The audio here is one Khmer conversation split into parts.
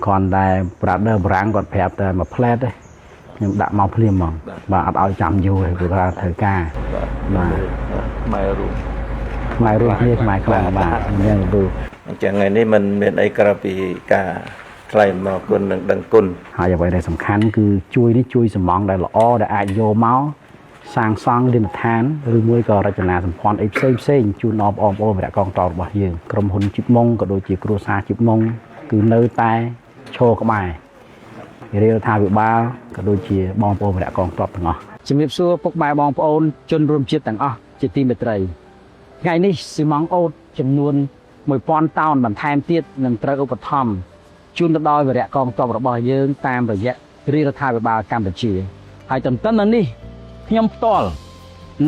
គ្រាន់តែ brother បារាំងគាត់ប្រាប់តែមួយផ្លែតទេខ្ញុំដាក់មកភ្លាមហ្មងបាទអត់ឲ្យចាំយូរទេព្រោះថាត្រូវការ បាទ បាទ ខ្មែររួម ខ្មែររួមគ្នាខ្មែរខ្លាំងបាទអញ្ចឹងពូ អញ្ចឹងថ្ងៃនេះมันមានអីក្រៅពីការថ្លែងអំណរគុណនិងដឹងគុណ ហើយអ្វីដែលសំខាន់គឺជួយនេះជួយសំងដែលល្អដែលអាចយកមកសាងសង់លិនដ្ឋានឬមួយក៏រចនាសម្ព័ន្ធអីផ្សេងផ្សេងជូនដល់បងប្អូនវីរៈកងទ័ពរបស់យើងក្រុមហ៊ុនជីបម៉ុងក៏ដូចជាគ្រួសារជីបម៉ុងគឺនៅតែឈរក្បែររាជរដ្ឋាភិបាលក៏ដូចជាបងប្អូនវីរៈកងទ័ពទាំងអស់ជំរាបសួរពុកម៉ែបងប្អូនជនរួមជាតិទាំងអស់ជាទីមេត្រីថ្ងៃនេះស៊ីម៉ង់អូតចំនួន1000តោនបន្ថែមទៀតនឹងត្រូវឧបត្ថម្ភ ជូនទៅដល់វីរៈកងទ័ពរបស់យើងតាមរយៈរាជរដ្ឋាភិបាលកម្ពុជាហើយទន្ទឹមនឹងនេះខ្ញុំផ្ទាល់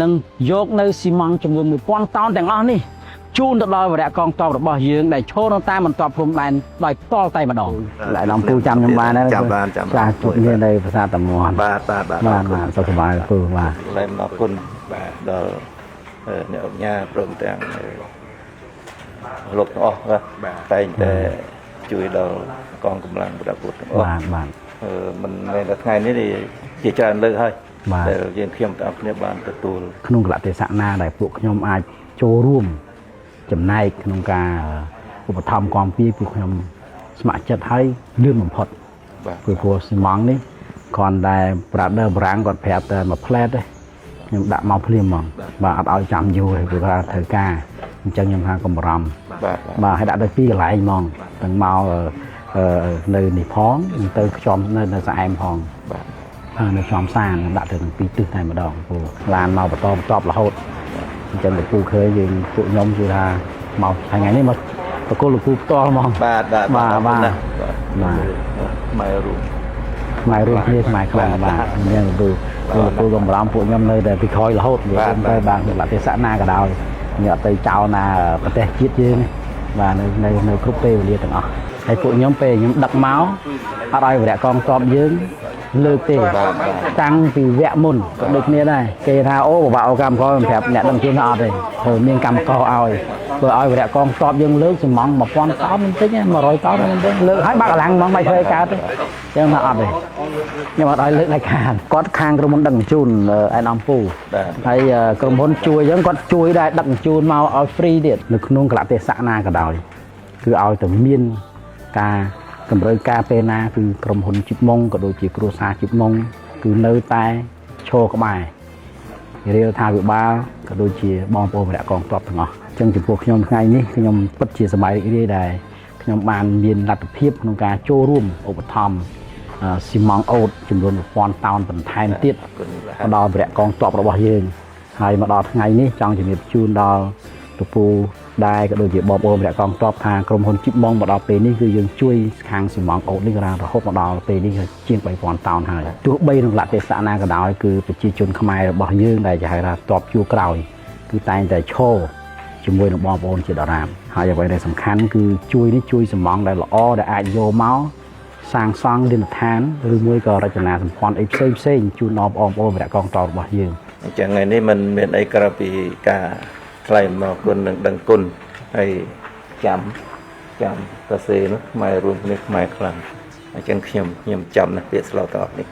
នឹងយកនៅស៊ីម៉ង់ចំនួន1000តោនទាំងអស់នេះជូនទៅដល់វីរៈកងទ័ពរបស់យើងដែលឈរនៅតាមបន្ទាត់ព្រំដែនដោយផ្ទាល់តែម្ដងឡៃឡំពូចាំខ្ញុំបានហើយ ចាំបានចាំបាន ចាជួបគ្នានៅប្រាសាទតាមាន់ បាទបាទបាទ បាទបាទសុខសប្បាយពូបាទ ថ្លែងអំណរគុណបាទដល់អ្នកអង្គការព្រមទាំងលោកទាំងអស់បាទតែងតែជួយដល់កងកម្លាំងប្រដាប់អាវុធទាំងអស់ បាទបាទ មិនមែនតែថ្ងៃនេះទេជាច្រើនលើកហើយ បាទ ដែលយើងខ្ញុំទាំងអស់គ្នាបានទទួល ក្នុងកលៈទេសៈណាដែលពួកខ្ញុំអាចចូលរួមចំណែកក្នុងការឧបត្ថម្ភគាំពារពួកខ្ញុំស្ម័គ្រចិត្តហើយលឿនបំផុត បាទ ព្រោះព្រោះស៊ីម៉ង់នេះគ្រាន់តែ brother បារាំងគាត់ប្រាប់តែមួយផ្លែតទេខ្ញុំដាក់មកភ្លាមហ្មងបាទអត់ឲ្យចាំយូរទេព្រោះថាត្រូវការអញ្ចឹងខ្ញុំថាកុំបារម្ភ បាទបាទ បាទឲ្យដាក់ទៅពីរកន្លែងហ្មងទាំងមកអឺនៅនេះផងនិងទៅខ្ចំនៅនៅស្អែមផង បាទ បាទនៅចំសានខ្ញុំដាក់ទៅទាំងពីរទិសតែម្ដងពូឡានមកបន្តបន្ទាប់រហូតអញ្ចឹងលោកពូឃើញយើងពួកខ្ញុំគឺថាមកថ្ងៃនេះមកបកគលលោកពូផ្ទាល់ហ្មង បាទបាទ បាទបាទ អរគុណណាស់ បាទ ខ្មែររួម ខ្មែររួមគ្នាខ្មែរខ្លាំងបាទអញ្ចឹងលោកពូលោកពូកំរំពួកខ្ញុំនៅតែពីក្រោយរហូតនិយាយទៅបាទលទ្ធិស័កណាក៏ដោយខ្ញុំអត់ទៅចោលណាប្រទេសជាតិយើងទេបាទនៅនៅនៅគ្រប់ពេលវេលាទាំងអស់ហើយពួកខ្ញុំពេលខ្ញុំដឹកមកអត់ឲ្យវរៈកងទ័ពយើងលើកទេតាំងពីវគ្គមុនក៏ដូចគ្នាដែរគេថាអូបបាក់អូកម្មករមិនប្រាប់អ្នកដឹងជូនថាអត់ទេធ្វើមានកម្មករឲ្យធ្វើឲ្យវរៈកងទ័ពយើងលើកសំង1000តោនមិនតិចទេ100តោនមិនតិចលើកឲ្យបាក់កម្លាំងហ្មងមិនធ្វើឲ្យកើតទេអញ្ចឹងថាអត់ទេ ខ្ញុំអត់ឲ្យលើកដាច់ខាតគាត់ខាងក្រុមហ៊ុនដឹកជញ្ជូនអែនអំពូ បាទ ហើយក្រុមហ៊ុនជួយអញ្ចឹងគាត់ជួយដែរដឹកជញ្ជូនមកឲ្យ free ទៀតនៅក្នុងកលៈទេសៈណាក៏ដោយគឺឲ្យតែមានការតម្រូវការពេលណាគឺក្រុមហ៊ុនជីបម៉ុងក៏ដូចជាគ្រួសារជីបម៉ុងគឺនៅតែឈរក្បែររាជរដ្ឋាភិបាលក៏ដូចជាបងប្អូនវីរៈកងទ័ពទាំងអស់អញ្ចឹងចំពោះខ្ញុំថ្ងៃនេះខ្ញុំពិតជាសប្បាយរីករាយដែលខ្ញុំបានមានលទ្ធភាពក្នុងការចូលរួមឧបត្ថម្ភ ស៊ីម៉ង់អូតចំនួន1000តោនបន្ថែមទៀត អរគុណបាទ មកដល់វរៈកងទ័ពរបស់យើងហើយមកដល់ថ្ងៃនេះចង់ជំរាបជូនដល់ពពូដែរក៏ដូចជាបងប្អូនវរៈកងទ័ពថាក្រុមហ៊ុនជីបម៉ងមកដល់ពេលនេះគឺយើងជួយខាងស៊ីម៉ង់អូតនេះក៏រហូតមកដល់ពេលនេះគឺជាង3000តោនហើយទោះបីក្នុងលទ្ធិសៈណាក៏ដោយគឺប្រជាជនខ្មែររបស់យើងដែលគេហៅថាទ័ពជួរក្រោយគឺតែងតែឈរជាមួយនឹងបងប្អូនជាដរាបហើយអ្វីដែលសំខាន់គឺជួយនេះជួយសំងដែលល្អដែលអាចយកមក សាងសង់លិនដ្ឋានឬមួយក៏រចនាសម្ព័ន្ធអីផ្សេងផ្សេងជូនដល់បងប្អូនវីរៈកងទ័ពរបស់យើង អញ្ចឹងថ្ងៃនេះมันមានអីក្រៅពីការថ្លែងអំណរគុណនិងដឹងគុណហើយចាំចាំសរសេរនោះខ្មែររួមគ្នាខ្មែរខ្លាំងអញ្ចឹងខ្ញុំខ្ញុំចាំណាស់ពាក្យស្លោកទាំងអស់នេះ